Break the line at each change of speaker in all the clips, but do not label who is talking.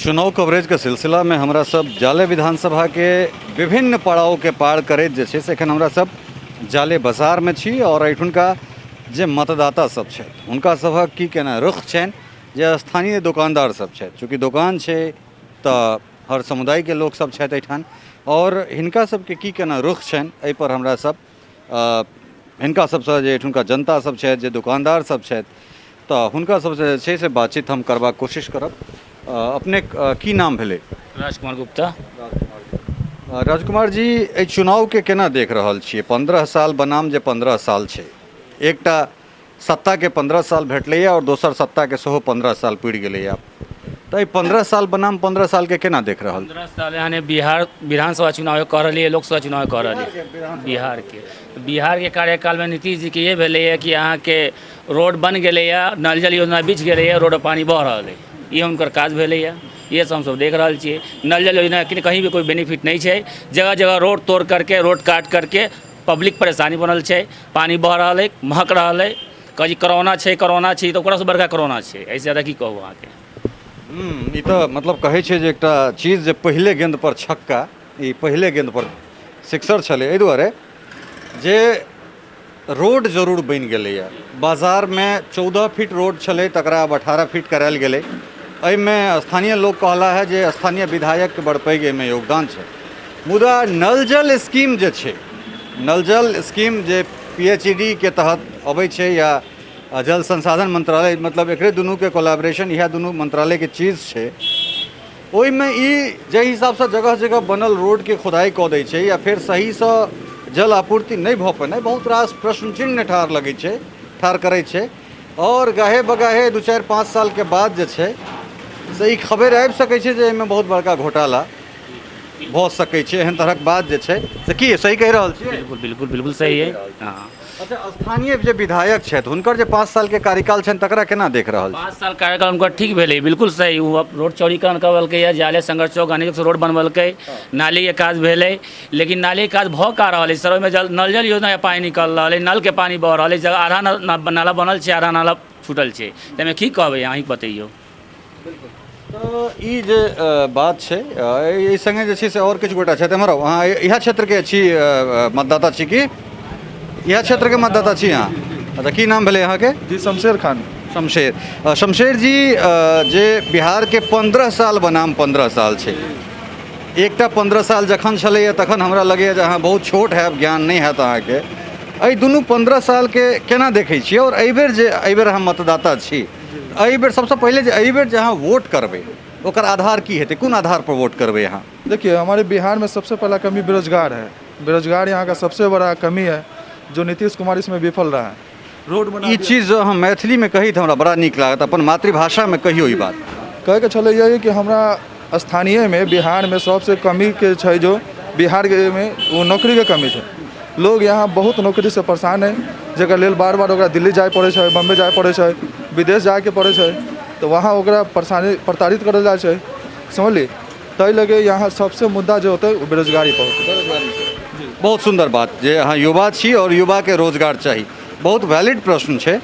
चुनाव कवरेजके सिलसिलामे हमरा सब जाले विधानसभाके विभिन्न पड़ावके पार करैत जे छै से एखन हमरा सब जाले बाजारमे छी आओर एहिठुनका जे मतदाता सब छथि हुनका सभक की केना रुख छनि जे स्थानीय दोकानदार सब छथि, चूँकि दोकान छै तऽ हर समुदायके लोक सब छथि एहिठाम आओर हिनका सबके की केना रुख छनि एहिपर हमरा सब हिनका सबसँ जे एहिठुनका जनता सब छथि, जे दोकानदार सब छथि, तऽ हुनका सबसँ जे छै से बातचीत हम करबाक कोशिश करब। अपने की नाम भेलै? राजकुमार
गुप्ता।
राजकुमार जी, एहि चुनावके केना देख रहल छियै? 15 साल बनाम जे 15 साल छै, एकटा सत्ताके 15 साल भेटलैए आओर दोसर सत्ताके सेहो 15 साल पुरि गेलैए, तऽ एहि 15 साल बनाम 15 सालके केना देख रहल?
15 साल यानी बिहार विधानसभा चुनाव कऽ रहलियै, लोकसभा चुनाव कऽ रहलियै। बिहारके कार्यकालमे नीतीश जीके ये भेलैए कि अहाँके रोड बनि गेलैए, नल जल योजना बिछ गेलैए, रोड पानि बहि रहल अइ, ई हुनकर काज भेलैए। इएह सब हमसब देख रहल छियै। नल जल योजना कहीं भी कोइ बेनिफिट नहि छै, जगह जगह रोड तोड़ करके, रोड काट करके पब्लिक परेशानी बनल छै, पानि बहि रहल अइ, महक रहल अइ, कहै छै कोरोना छै, कोरोना छै, तऽ ओकरासँ बड़का कोरोना छै। एहिसँ ज्यादा की कहू अहाँके।
ई तऽ मतलब कहै छै जे एकटा चीज जे पहिले गेंदपर छक्का, ई पहिले गेंदपर सिक्सर छलै, एहि दुआरे जे रोड जरूर बनि गेलैए। बाजारमे 14 फीट रोड छलै तकरा आब 18 फीट करायल गेलै। एहिमे स्थानीय लोक कहला है जे स्थानीय विधायकके बड़ पैघ एहिमे योगदान छै। मुदा नल जल स्कीम जे छै, नल जल scheme J P H E D के तहत अबै छै या जल संसाधन मंत्रालय, मतलब एकरे दुनूके कोलाबरेशन, इएह दुनू मंत्रालयके चीज छै। ओहिमे ई जाहि हिसाबसँ जगह जगह बनल रोडके खोदाइ कऽ दै छै या फेर सहीसँ जल आपूर्ति नहि भऽ पेनाइ बहुत रास प्रश्न चिन्ह ठाढ़ लगै छै, ठाढ़ करै छै। आओर गाहे बगाहे 2 4 5 सालके बाद जे छै से ई खबरि आबि सकै छै जे एहिमे बहुत बड़का घोटाला भऽ सकै छै, एहन तरहक बात जे छै से की सही कहि रहल छियै?
बिल्कुल बिल्कुल बिल्कुल सही है। हाँ।
अच्छा, स्थानीय जे विधायक छथि हुनकर जे 5 सालके कार्यकाल छनि तकरा केना देख रहल छी?
5 साल कार्यकाल हुनकर ठीक भेलै, बिल्कुल सही। ओ अब रोड चौड़ीकरण करबेलकै, जाले संघर्ष चौक गांधी चौक रोड बनबेलकै, नालीके काज भेलै, लेकिन नालीके काज भऽ का रहल अछि सर? ओहिमे जल नल जल योजना के पानि निकल रहल अछि, नलके पानि बह रहल अछि, आधा नाला बनल छै, आधा नाला छूटल छै, ताहिमे की कहबै अहीँ बतैयौ।
तऽ ई जे बात छै, एहि सङ्गे जे छै से आओर किछु गोटा छथि। एम्हर आउ, अहाँ इएह क्षेत्रके छी मतदाता छी की? इएह क्षेत्रके मतदाता छी अहाँ? अच्छा, की नाम भेलै अहाँके?
जी, शमशेर खान।
शमशेर, शमशेर जी, जे बिहारके 15 साल बनाम 15 साल छै, एकटा 15 साल जखन छलैए तखन हमरा लगैए जे अहाँ बहुत छोट हैब, ज्ञान नहि हैत अहाँके। एहि दुनू 15 सालके केना देखै छियै? आओर एहिबेर जे एहिबेर अहाँ मतदाता छी, एहिबेर सबसँ पहिले जे एहिबेर जे अहाँ वोट करबै ओकर आधार की हेतै, कोन आधार पर वोट करबै अहाँ?
देखिए, हमारे बिहार में सबसे पहला कमी बेरोजगार है। बेरोजगार यहाँ का सबसे बड़ा कमी है, जो नीतीश कुमार इसमें विफल रहा है। रोड बना
ई चीज जँ अहाँ मैथिलीमे कही तऽ हमरा बड़ा नीक लागत, अपन मातृभाषामे कहियौ ई बात।
कहैके छलै यही कि हमरा स्थानीयमे बिहारमे सबसे कमीके छै जो बिहारके मे ओ नौकरीके कमी छै। लोग यहाँ बहुत नौकरीसँ परेशान है, जकर लेल बार बार ओकरा दिल्ली जाय पड़ै छै, बम्बई जाय पड़ै छै, विदेश जायके पड़ै छै, तऽ वहाँ ओकरा परेशानी प्रताड़ित करल जाइ छै, समझली? ताहि लऽ के यहाँ सबसे मुद्दा जे होतै ओ बेरोजगारी पर होतै।
बहुत सुन्दर बात जे अहाँ युवा छी आओर युवाके रोजगार चाही, बहुत वैलिड प्रश्न छै।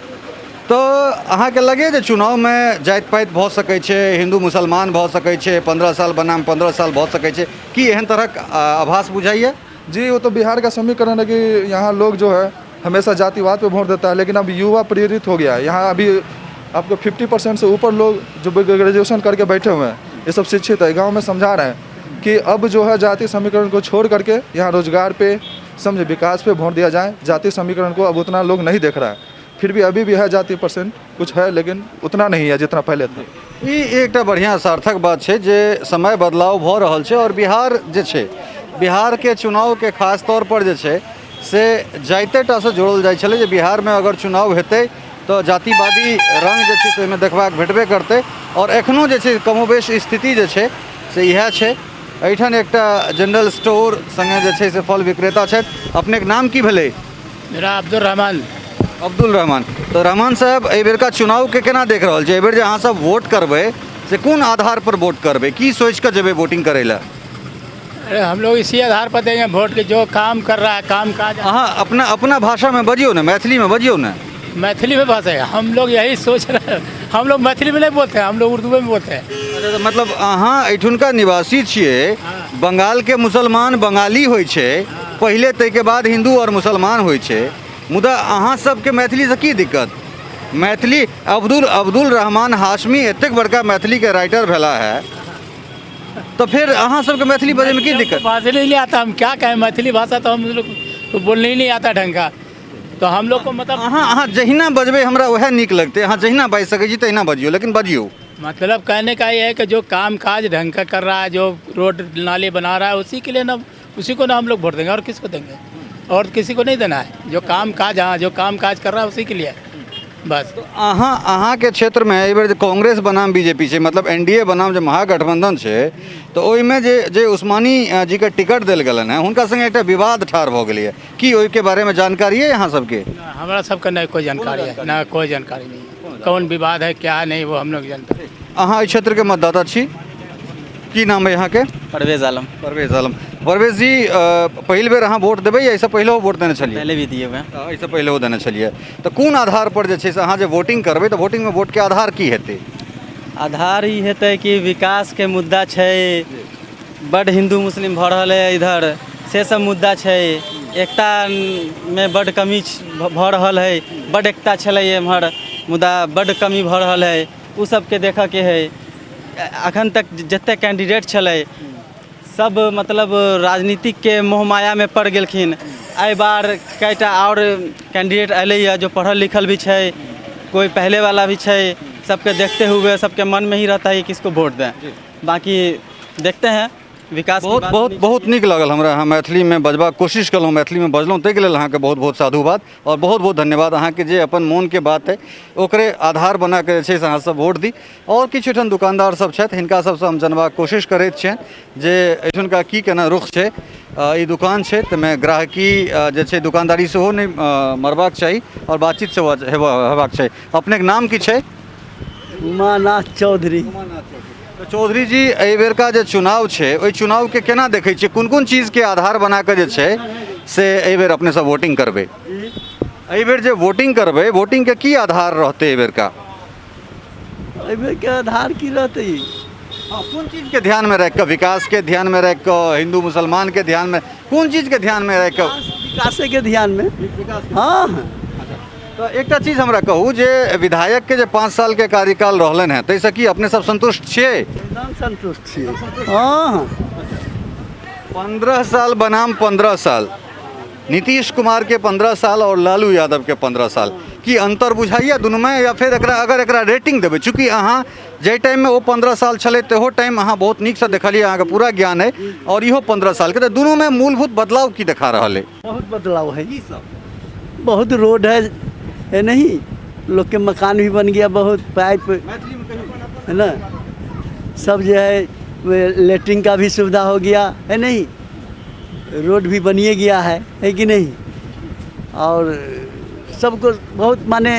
तऽ अहाँके लगैए जे चुनावमे जाति पाति भऽ सकै छै, हिन्दू मुसलमान भऽ सकै छै, 15 साल बनाम 15 साल भऽ सकै छै की? एहन तरहक आभास बुझाइए?
जी, वो तो बिहार का समीकरण है कि यहाँ लोग जो है हमेशा जातिवाद पे वोट देता है, लेकिन अब युवा प्रेरित हो गया है। यहाँ अभी आपको 50% से ऊपर लोग जो ग्रेजुएशन करके बैठे हुए हैं, ये सब शिक्षित है। गांव में समझा रहे हैं कि अब जो है जाति समीकरण को छोड़ करके यहाँ रोजगार पे, समझे, विकास पे वोट दिया जाए। जाति समीकरण को अब उतना लोग नहीं देख रहा है। फिर भी अभी भी है जाति परसेंट कुछ है, लेकिन उतना नहीं है जितना पहले था।
ई एकटा बढ़िआँ सार्थक बात छै जे समय बदलाव भऽ रहल छै आओर बिहार जे छै, बिहारके चुनावके खास तौर पर जे छै से जाइते टासँ जोड़ल जाइ छलै जे बिहारमे अगर चुनाव हेतै तऽ जातिवादी रङ्ग जे छै से ओहिमे देखबाक भेटबे करतै, आओर एखनो जे छै कमोबेश स्थिति जे छै से इएह छै। एहिठाम एकटा जनरल स्टोर सङ्गे जे छै से फल विक्रेता छथि। अपनेके नाम की भेलै?
मेरा अब्दुल रहमान।
अब्दुल रहमान। तऽ रहमान साहब, एहि बेरका चुनावके केना देख रहल छी? एहि बेर जे अहाँ सब वोट करबै से कोन आधार पर वोट करबै, की सोचि कऽ जेबै वोटिंग करै लए?
अरे, हम लोग इसी आधार पर देंगे वोट के जो काम कर रहा है, काम काज।
अहाँ अपना अपना भाषामे बजियौ ने, मैथिलीमे बजियौ ने।
मैथिली में बात है। हम लोग यही सोच रहे हैं, हम लोग मैथिली में नहीं बोलते हैं, हम लोग उर्दू में बोलते हैं।
अच्छा, तऽ मतलब अहाँ एहिठुनका निवासी छियै। बंगालके मुसलमान बंगाली होइ छै पहिले, ताहिके बाद हिन्दू आओर मुसलमान होइ छै, मुदा अहाँ सबके मैथिलीसँ की दिक्कत? मैथिली अब्दुल अब्दुल रहमान हाशमी एतेक बड़का मैथिलीके राइटर भेला है, तऽ फेर अहाँ सबके मैथिली बजैमे की दिक्कत?
भाषा नहीं आता, हम क्या कहें, मैथिली भाषा तो हम लोग को बोलने ही नहीं आता ढंग का, तो हम लोग को मतलब
अहाँ अहाँ जहिना बजबै हमरा उएह नीक लगतै। अहाँ जहिना बाजि सकै छी तहिना बजियौ, लेकिन बजियौ।
मतलब कहने का ये है कि जो काम काज ढंग का कर रहा है, जो रोड नाली बना रहा है, उसी के लिए ना, उसी को ना हम लोग वोट देंगे, और किसको देंगे? और किसी को नहीं देना है। जो काम काज, हाँ, जो काम काज कर रहा है उसी के लिए बस।
अहाँ अहाँके क्षेत्रमे एहिबेर जे कांग्रेस बनाम बीजेपी छै, मतलब एनडीए बनाम जे महागठबंधन छै, तऽ ओहिमे जे जे उस्मानी जीके टिकट देल गेलनि हेँ, हुनका संगे एकटा विवाद ठाढ़ भऽ गेलैए, की ओहिके बारेमे जानकारी अइ अहाँ सबके?
ना, हमारा सबका नहीं कोई जानकारी है ना, कोई जानकारी नहीं है, कौन विवाद है क्या नहीं वो हम लोग जानते हैं।
अहाँ एहि क्षेत्रके मतदाता छी, की नाम अइ अहाँके?
परवेज आलम।
परवेज आलम। परवेज जी, पहिल बेर अहाँ वोट देबै या एहिसँ पहिलेहो वोट देने छलियै?
पहले भी दिए हुए हैं।
एहिसँ पहिलेहो देने छलियै। तऽ कोन आधार पर जे छै से अहाँ जे वोटिंग करबै, तऽ वोटिंगमे वोटके आधार की हेतै?
आधार ई हेतै कि विकासके मुद्दा छै, बड हिन्दू मुस्लिम भऽ रहल है इधर, से सब मुद्दा छै। एकता मे बड कमी भऽ रहल है, बड एकता छलै एम्हर, मुदा बड कमी भऽ रहल है, ओ सबके देखऽके है। अखन तक जते कैंडिडेट छलै सब मतलब राजनीतिकके मोह मायामे पड़ि गेलखिन। एहि बार कएटा आओर कैंडिडेट अयलैए जो पढ़ल लिखल भी छै, कोई पहले वाला भी छै, सबके देखते हुए सबके मन में ही रहता है कि किसको वोट दें। बाकी देखते हैं विकास की
बहुत
बात
बहुत
होनी
बहुत
चाहिए।
नीक लागल हमरा। अहाँ मैथिलीमे बजबाक कोशिश केलहुँ, मैथिलीमे बजलहुँ, ताहिके लेल अहाँके बहुत बहुत साधुवाद आओर बहुत बहुत धन्यवाद। अहाँके जे अपन मोनके बात अइ ओकरे आधार बना कऽ जे छै से अहाँसभ वोट दी। आओर किछु एहिठाम दुकानदार सब छथि, हिनका सबसँ हम जनबाक कोशिश करैत छियनि जे एहिठुनका की केना रुख छै। ई दुकान छै ताहिमे ग्राहकी जे छै दुकानदारी सेहो नहि मरबाक चाही आओर बातचीत सेहो हेबाक चाही। अपनेके नाम की छै?
उमानाथ चौधरी।
तऽ चौधरी जी, एहि बेरका जे चुनाव छै ओहि चुनावके केना देखै छियै? कोन कोन चीजके आधार बना कऽ जे छै से एहि बेर अपने सब वोटिंग करबै? एहि बेर जे वोटिंग करबै, वोटिंगके की आधार रहतै एहि बेरका?
एहिबेरके आधार की रहतै?
हँ, कोन चीजके ध्यानमे राखि कऽ? विकासके ध्यानमे राखि कऽ, हिन्दू मुसलमानके ध्यानमे, कोन चीजके ध्यानमे राखि कऽ?
विकासेके ध्यानमे, हँ हँ।
तऽ एकटा चीज हमरा कहू जे विधायकके जे 5 सालके कार्यकाल रहलनि हेँ, ताहिसँ की अपने सब सन्तुष्ट छियै?
एकदम सन्तुष्ट छियै, हँ हँ।
15 साल बनाम 15 साल, नीतीश कुमार के 15 साल और लालू यादव के 15 साल, की अंतर बुझाइए दुनूमे? या फेर एकरा अगर एकरा रेटिंग देबै, चूँकि अहाँ जाहि टाइममे ओ 15 साल छलै तहो टाइम अहाँ बहुत नीकसँ देखलियै, अहाँके पूरा ज्ञान अइ, आओर इहो 15 सालके, तऽ दुनूमे मूलभूत बदलाव की देखा रहल अइ?
बहुत बदलाव है, बहुत रोड है, है नहीं, लोग के मकान भी बन गया, बहुत पाइप है ना, सब जो है लेटरिन का भी सुविधा हो गया है, नहीं रोड भी बनिए गया है कि नहीं, और सबको बहुत माने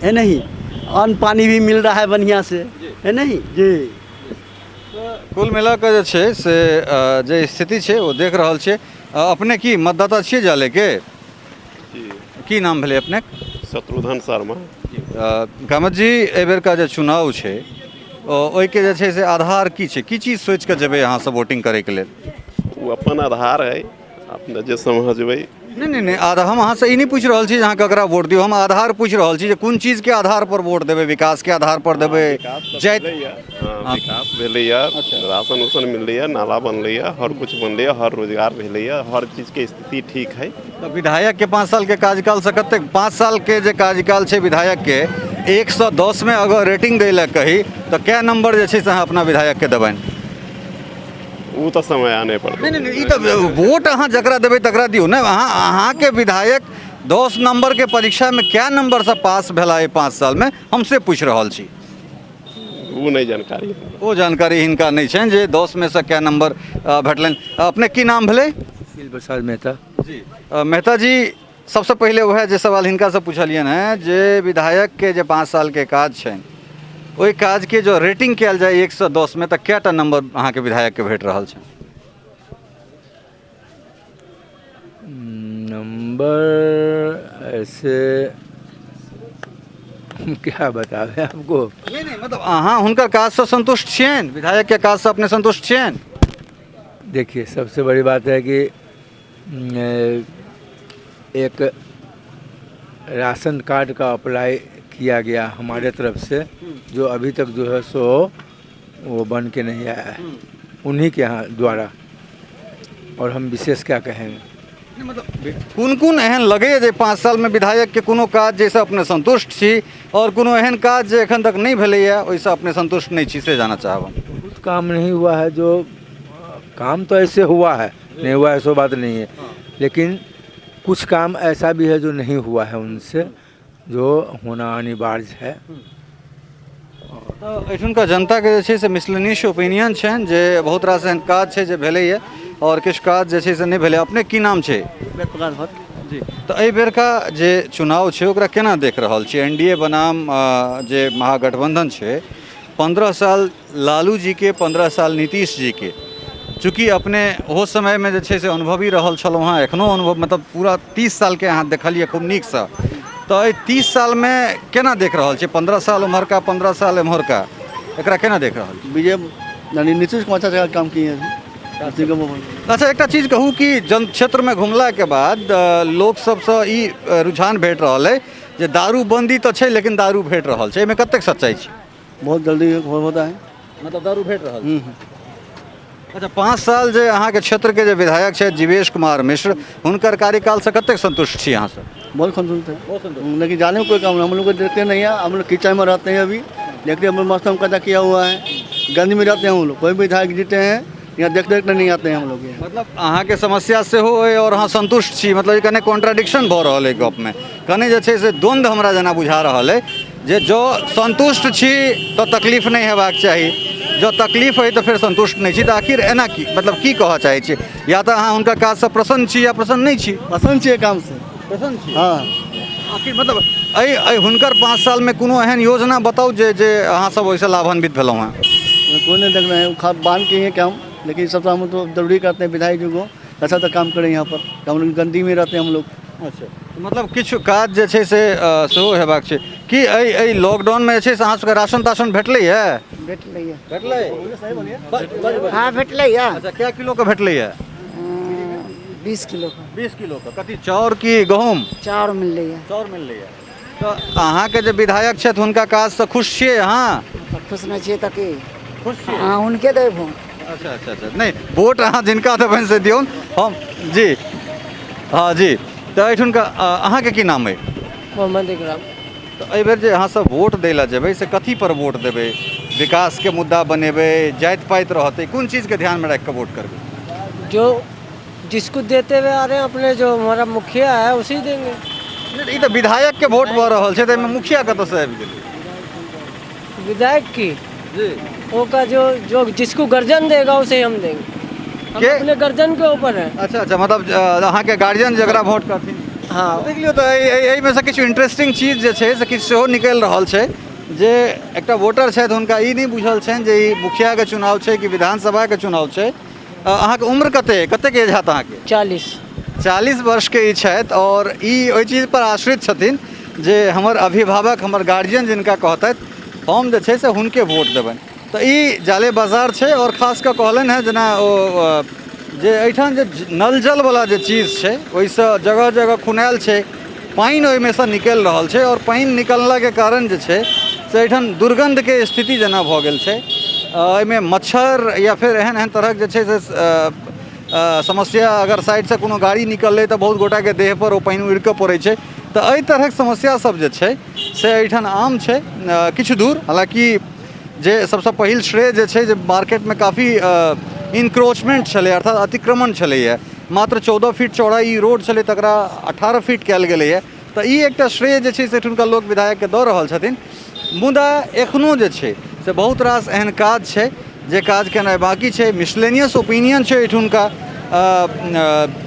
है नहीं, अन्न पानी भी मिल रहा है बढ़िया से, है नहीं जी।
कुल मिला कऽ जे छै से जे स्थिति छै ओ देख रहल छियै। अपने की मतदाता छियै जालेके? की नाम भेलै अपने?
शत्रुघ्न शर्मा।
कामत जी, एहिबेरका जे चुनाव छै ओहिके जे छै से आधार की छै? की चीज सोचि कऽ जेबै अहाँ सब वोटिंग करैके लेल?
ओ अपन आधार है, अपने जे समझबै।
नहि नहि नहि, आधार हम अहाँसँ ई नहि पूछि रहल छी जे अहाँ ककरा वोट दियौ। हम आधार पूछि रहल छी जे कोन चीजके आधार पर वोट देबै? विकासके आधार पर देबै? जाति?
हँ, विकास भेलैया, राशन उसन मिललैया, नाला बनलैया, हर कुछ बनलैया, हर रोजगार भेलैया, हर चीजके स्थिति ठीक है।
तऽ विधायकके 5 सालके कार्यकालसँ कतेक, 5 सालके जे कार्यकाल छै विधायकके, 1 सँ 10 मे अगर रेटिंग दै लए कही तऽ कै नंबर जे छै से अहाँ अपना विधायकके देबनि?
ओ तऽ समय आने पर।
नहि नहि नहि, ई तऽ वोट अहाँ जकरा देबै तकरा दियौ ने। अहाँ अहाँके विधायक 10 नंबरके परीक्षामे कै नंबरसँ पास भेला एहि 5 सालमे, हम से पूछि रहल छी।
ओ नहि जानकारी हमरा।
ओ जानकारी हिनका नहि छनि जे 10 मे सँ कै नंबर भेटलनि। अपने की नाम भेलै?
सुशील प्रसाद मेहता।
जी, मेहता जी, सबसँ पहिले वएह जे सवाल हिनकासँ पुछलियनि हेँ जे विधायकके जे 5 सालके काज छनि ओहि काजके जो रेटिंग कयल जाय 1 सँ 10 मे, तऽ कएटा नंबर अहाँके विधायकके भेट रहल छै?
नंबर ऐसे क्या बतावे आपको।
नहि नहि, मतलब अहाँ हुनकर काजसँ संतुष्ट छियनि? विधायकके काजसँ अपने संतुष्ट छियनि?
देखिए, सबसे बड़ी बात है कि एक राशन कार्ड का अप्लाई किया गया हमारे तरफ से, जो अभी तक जो है सो वो बन के नहीं आया है उन्हीं के यहाँ द्वारा, और हम विशेष क्या कहेंगे।
मतलब कोन कोन एहन लगैए जे 5 सालमे विधायकके कोनो काज जाहिसँ अपने संतुष्ट छी और कोनो एहन काज जे एखन तक नहि भेलैए ओहिसँ अपने संतुष्ट नहि छी, से जानऽ चाहब हम।
बहुत काम नहीं हुआ है, जो काम तो ऐसे हुआ है, नहीं हुआ है ऐसा बात नहीं है, लेकिन कुछ काम ऐसा भी है जो नहीं हुआ है उनसे, जो होना अनिवार्य है।
तऽ एहिठुनका जनताके जे छै से मिसलेनियस ओपिनियन छनि जे बहुत रास एहन काज छै जे भेलैए और किछु काज जे छै से नहि भेलै। अपने की नाम छै?
वेद प्रकाश भट्ट।
जी, तऽ एहि बेरका जे चुनाव छै ओकरा केना देख रहल छी? एन डी ए बनाम जे महागठबंधन छै, 15 साल लालू जीके, 15 साल नीतीश जीके, चूँकि अपने ओहो समयमे जे छै से अनुभवी रहल छलहुँ हेँ, एखनो अनुभव मतलब पूरा 30 सालके अहाँ देखलियै खूब नीकसँ, तऽ एहि 30 सालमे केना देख रहल छी? 15 साल उम्हरका, 15 साल एम्हरका, एकरा केना देख रहल छी?
विजय यानी नीतीश कुमार अच्छा काम किए हैं।
अच्छा, एकटा चीज कहू कि जन क्षेत्रमे घुमलाके बाद लोक सबसँ ई रुझान भेट रहल अइ जे दारूबंदी तऽ छै लेकिन दारू भेट रहल छै, एहिमे कतेक सच्चाइ छै?
बहुत जल्दी होता है,
मतलब दारू भेट रहल छै। अच्छा, 5 साल जे अहाँके क्षेत्रके जे विधायक छथि जीवेश कुमार मिश्र, हुनकर कार्यकालसँ कतेक संतुष्ट छी अहाँ सब?
बहुत संतुष्ट है, लेकिन जाने में कोई काम नहीं, हम लोग को देखते नहीं है, हम लोग कीचड़ में रहते हैं, अभी देखते हम लोग मस्त हम कदा किया हुआ है, गंद में रहते हैं हम लोग, कोई भी विधायक जीते हैं यहाँ देख देख नहीं आते हैं हम लोग यहाँ।
मतलब अहाँके समस्या सेहो अइ और अहाँ संतुष्ट छी, मतलब ई कने कॉन्ट्राडिक्शन भऽ रहल अइ गपमे, कने जे छै से द्वन्द्व हमरा जेना बुझा रहल अइ जे जँ संतुष्ट छी तऽ तकलीफ नहि हेबाक चाही, जँ तकलीफ अइ तऽ फेर संतुष्ट नहि छी, तऽ आखिर एना की, मतलब की कहऽ चाहै छी? या तऽ अहाँ हुनकर काजसँ प्रसन्न छी या प्रसन्न नहि छी?
प्रसन्न छियै कामसँ।
प्रसन्न छी?
हाँ।
आखिर मतलब एहि एहि हुनकर 5 सालमे कोनो एहन योजना बताउ जे जे अहाँ सब ओहिसँ लाभान्वित भेलहुँ हेँ?
कोई नहीं देख रहे हैं, खाद बांध के ही काम, लेकिन सबसे हम तो जरूरी करते हैं विधायक जी को अच्छा अच्छा काम करें यहाँ पर, हम लोग गंदी में रहते हैं हम लोग।
अच्छा, मतलब किछु काज जे छै से सेहो हेबाक छै कि एहि एहि लॉकडाउनमे जे छै से अहाँ सबके राशन ताशन भेटलैए?
भेटलैए।
भेटलै?
हाँ भेटलैए।
अच्छा, कए किलोके भेटलैए?
20 किलो के।
20 किलो के। कथी, चाउर की गहूँम?
चाउर मिललैए।
चाउर मिललैए। तऽ अहाँके जे विधायक छथि हुनका काजसँ खुश छियै अहाँ?
खुश नहि छियै तऽ की?
खुश छियै?
हाँ, हुनके देबै वोट।
अच्छा अच्छा अच्छा, नहि वोट अहाँ जिनका देबनि से दियौन। हम जी हाँ जी, तऽ एहिठुनका अहाँके की नाम अइ?
मोहम्मद इकराम।
तऽ एहिबेर जे अहाँ सब वोट दै लए जेबै से कथी पर वोट देबै? विकासके मुद्दा बनेबै, जाति पाति रहतै, कोन चीजके ध्यानमे राखि कऽ वोट करबै?
जो जिसको देते हुए आ रहे हैं अपने जो हमारा मुखिया है उसी देंगे।
ई तऽ विधायकके वोट भऽ रहल छै, तऽ एहिमे मुखिया कतऽसँ आबि गेलै?
विधायक की
जी
वो का जो जो जिसको गर्जन देगा उसे हम देंगे, हम अपने गर्जन के ऊपर है।
अच्छा अच्छा, मतलब अहाँके गार्जियन जकरा वोट करथिन।
हाँ।
देख लियौ तऽ एहिमे सँ किछु इंटरेस्टिंग चीज जे छै से किछु सेहो निकलि रहल छै जे एकटा वोटर छथि हुनका ई नहि बुझल छनि जे ई मुखियाके चुनाव छै कि विधानसभाके चुनाव छै। अहाँके उम्र कते, कतेक एज हैत अहाँके?
40।
40 वर्षके ई छथि और ई ओहि चीजपर आश्रित छथिन जे हमर अभिभावक, हमर गार्जियन जिनका कहतथि हम जे छै से हुनके वोट देबनि। तऽ ई जाले बाजार छै और खास कऽ कहलनि हेँ जेना ओ जे एहिठाम जे नल जलवला जे चीज छै ओहिसँ जगह जगह खुनायल छै, पानि ओहिमेसँ निकलि रहल छै और पानि निकललाके कारण जे छै से एहिठाम दुर्गन्धके स्थिति जेना भऽ गेल छै। एहिमे मच्छर या फेर एहन एहन तरहक जे छै से समस्या, अगर साइडसँ कोनो गाड़ी निकललै तऽ बहुत गोटाके देहपर ओ पानि उड़िकऽ पड़ै छै। तऽ एहि तरहक समस्या सब जे छै से एहिठाम आम छै किछु दूर। हालाँकि जे सबसँ पहिल श्रेय जे छै जे मार्केटमे काफी इनक्रोचमेंट छलै, अर्थात अतिक्रमण छलैए, मात्र 14 फीट चौड़ा ई रोड छलै तकरा 18 फीट कयल गेलैए, तऽ ई एकटा श्रेय जे छै से एहिठुनका लोक विधायकके दऽ रहल छथिन। मुदा एखनो जे छै से बहुत रास एहन काज छै जे काज केनाइ बाँकी छै। मिसलेनियस ओपिनियन छै एहिठुनका,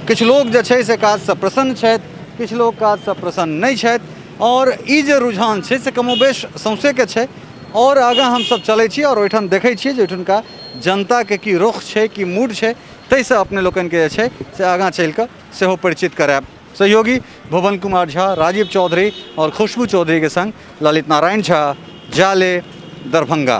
किछु लोक जे छै से काजसँ प्रसन्न छथि, किछु लोक काजसँ प्रसन्न नहि छथि और ई जे रुझान छै से कमोबेश सौँसेके छै। और आगाँ हमसब चलै छी और ओहिठाम देखै छियै जे ओहिठुनका जनताके की रुख छै, की मूड छै, ताहिसँ अपने लोकनिके जे छै से आगाँ चलिकऽ सेहो परिचित करायब। सहयोगी भुवन कुमार झा, राजीव चौधरी और खुशबू चौधरी के संग ललित नारायण झा, जाले, दरभंगा।